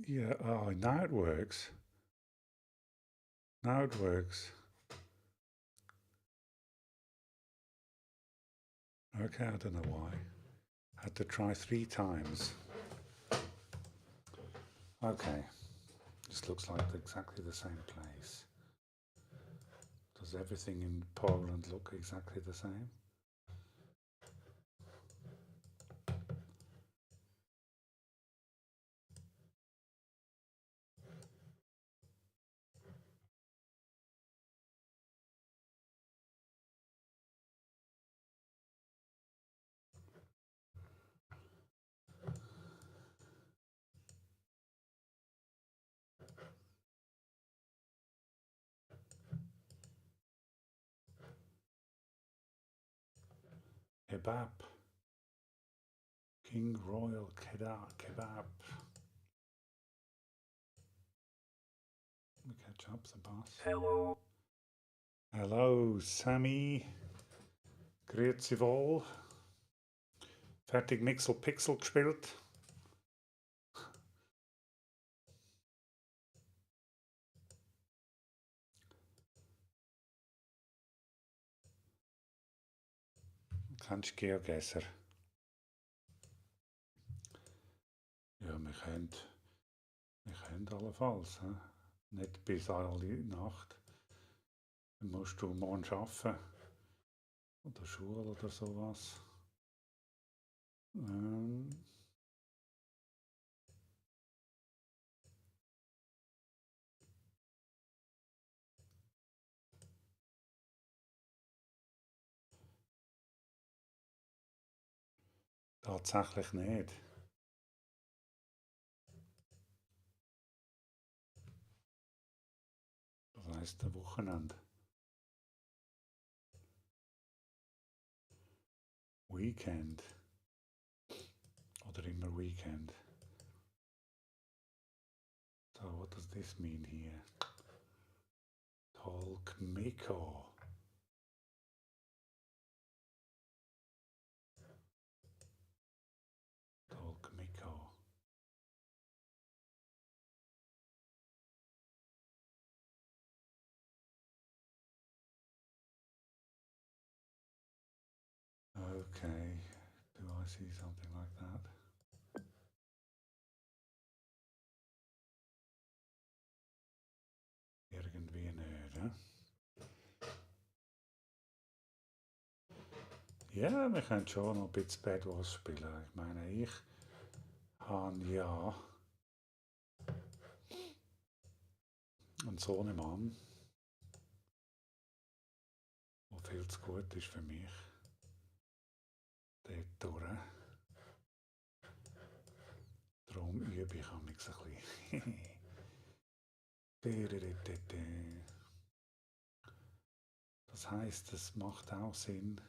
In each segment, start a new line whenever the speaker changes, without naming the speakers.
Yeah, oh, now it works. Now it works. Okay, I don't know why. Had to try 3 times. Okay, this looks like exactly the same place. Does everything in Poland look exactly the same? Kebab. King Royal Kebab. We catch up the boss.
Hello.
Hello, Sammy. Grüezi wohl. Fertig Mixel Pixel gespielt? Kennst du GeoGuessr? Ja, wir können allenfalls. He? Nicht bis alle Nacht. Dann musst du morgen arbeiten. Oder Schule oder sowas. Ähm, tatsächlich nicht. Das heisst, ein Wochenende. Weekend. Oder immer Weekend. So, what does this mean here? Talk Miko. Talk Miko. Okay. Do I see something like that? Irgendwie nicht, he? Ja, wir können schon noch ein bisschen Bad Wars spielen. Ich meine, ich habe ja einen Sohnemann, der viel zu gut ist für mich. Dort durch. Darum übe ich ein bisschen. Das heisst, es macht auch Sinn,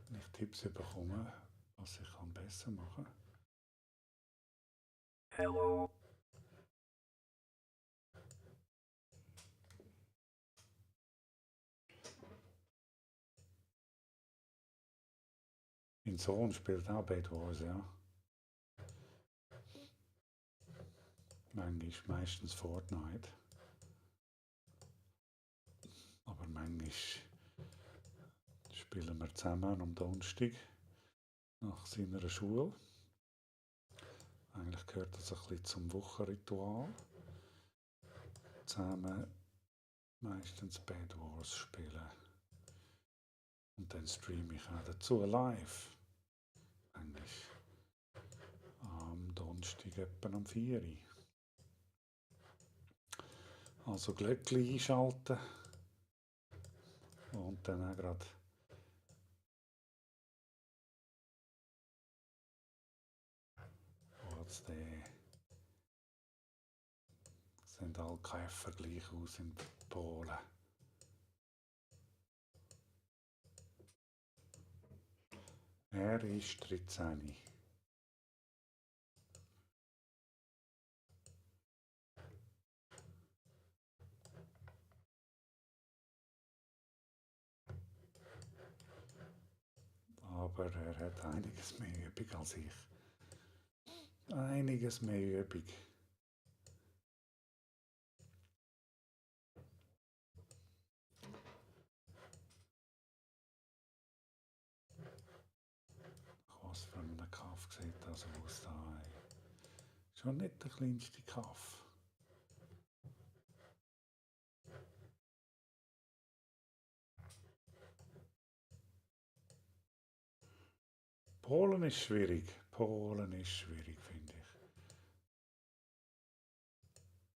wenn ich Tipps bekomme, was ich kann besser machen kann.
Hello.
Mein Sohn spielt auch Bad Wars, ja. Meistens Fortnite. Aber manchmal spielen wir zusammen am Donnerstag nach seiner Schule. Eigentlich gehört das ein bisschen zum Wochenritual. Zusammen meistens Bad Wars spielen. Und dann streame ich auch dazu live. Eigentlich am Donnerstag etwa um 4 Uhr. Also Glöckchen einschalten. Und dann auch gerade sind alle Käfer gleich aus in Polen. Er ist 13. Aber er hat einiges mehr Übung als ich. Einiges mehr Übung. Kaff sieht das aus da. Schon nicht der kleinste Kaff. Polen ist schwierig. Polen ist schwierig, finde ich.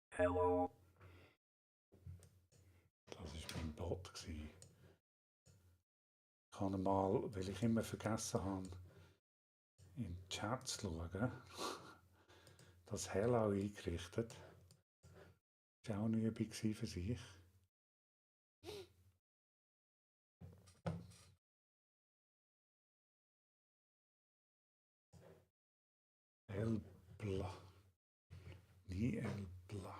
Hello. Das war mein Bot. Ich habe mal, weil ich immer vergessen habe, in den Chat zu schauen, das Hello eingerichtet. Das war auch eine Übung für sich. Elbla. Nie Elbla.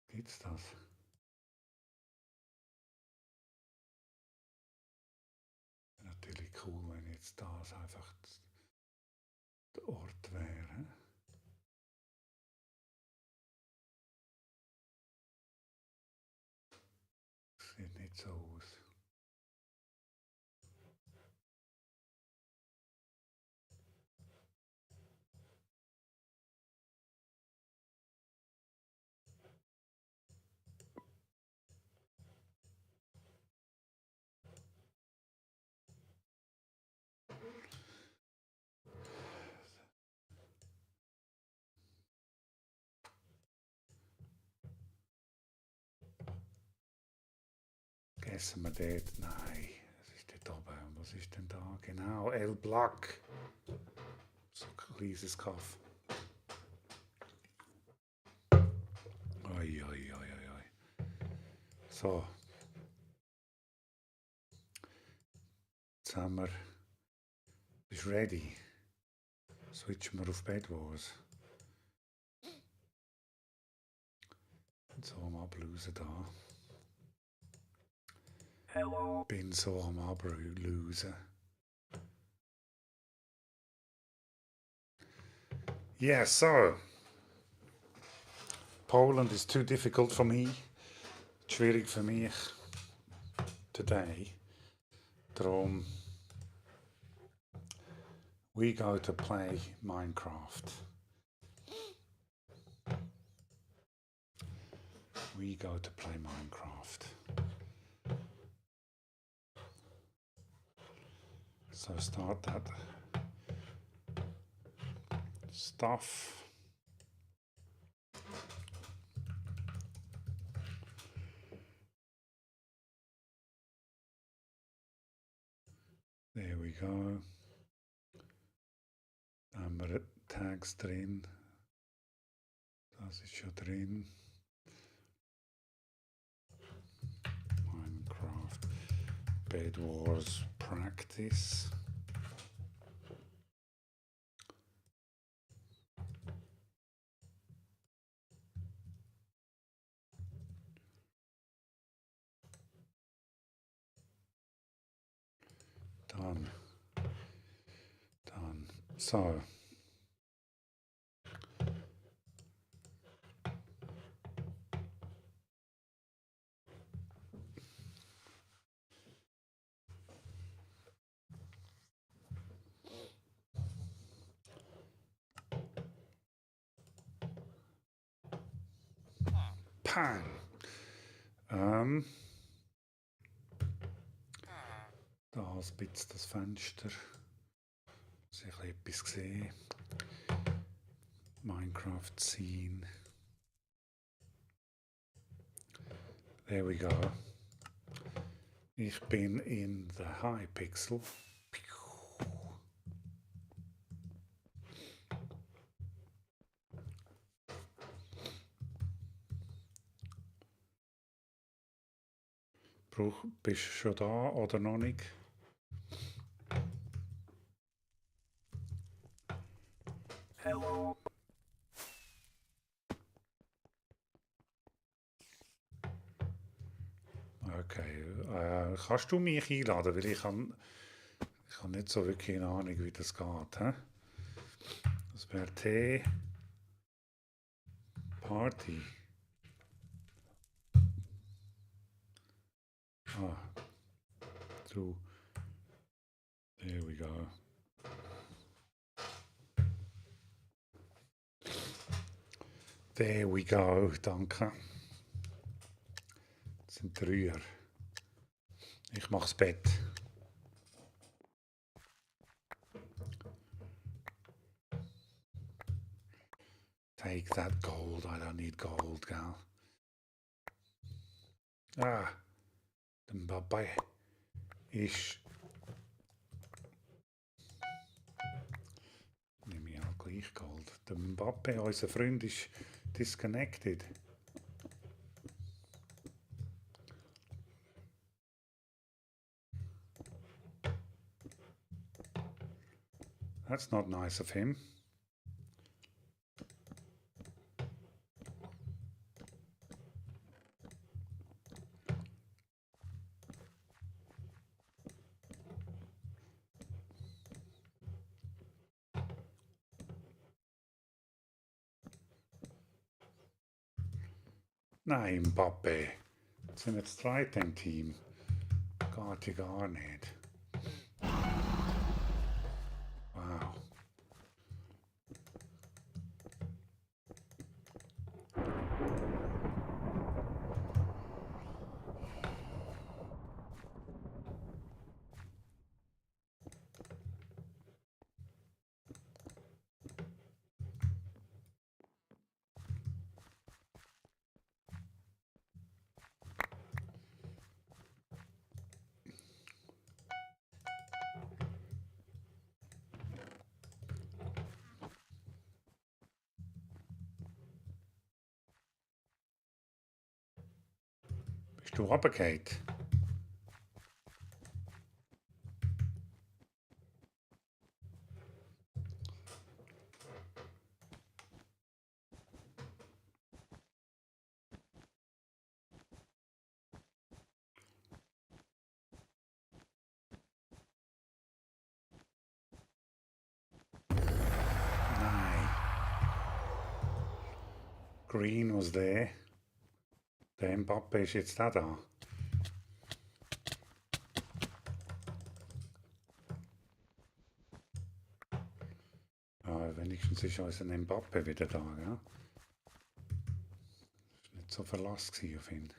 Gibt's das? Natürlich cool, wenn jetzt das einfach der Ort wäre. Sieht nicht so aus. Essen wir dort? Nein, das ist dort oben. Was ist denn da? Genau, El Black. So ein kleines Kaff. Oi, oi, oi, oi, oi. So. Jetzt haben wir. Bist ready? Switchen wir auf Bed Wars. So am Ablösen da. Hello. Bin so am Ablösen. Yeah, so. Poland is too difficult for me. Schwierig für mich. Today. Darum. We go to play Minecraft. We go to play Minecraft. So start that stuff. There we go. Da haben wir Tags drin. Das ist schon drin. Minecraft Bed Wars Practice. Dann. So. Pang. Da ist ein bisschen das Fenster. Dass ich etwas sehe. Minecraft Scene. There we go. Ich bin in the Hypixel. Bist du schon da oder noch nicht? Hello. Okay, kannst du mich einladen? Weil ich habe nicht so wirklich eine Ahnung, wie das geht. He? Das wäre T Party. Ah, so. There we go. There we go, danke. Das sind Dreier. Ich mach's Bett. Take that gold, I don't need gold, gell? Ah, der Mbappé ist... Nehme ich auch gleich Gold. Der Mbappé, unser Freund, ist disconnected. That's not nice of him. Nein, Mbappé. Das sind jetzt 3 im Team. Geht ja gar nicht. Wow. Bist du runtergefallen? Nein. Green was there. Der Mbappé ist jetzt auch da. Ja, wenigstens ist unser Mbappé wieder da, gell? Ist nicht so Verlass auf ihn.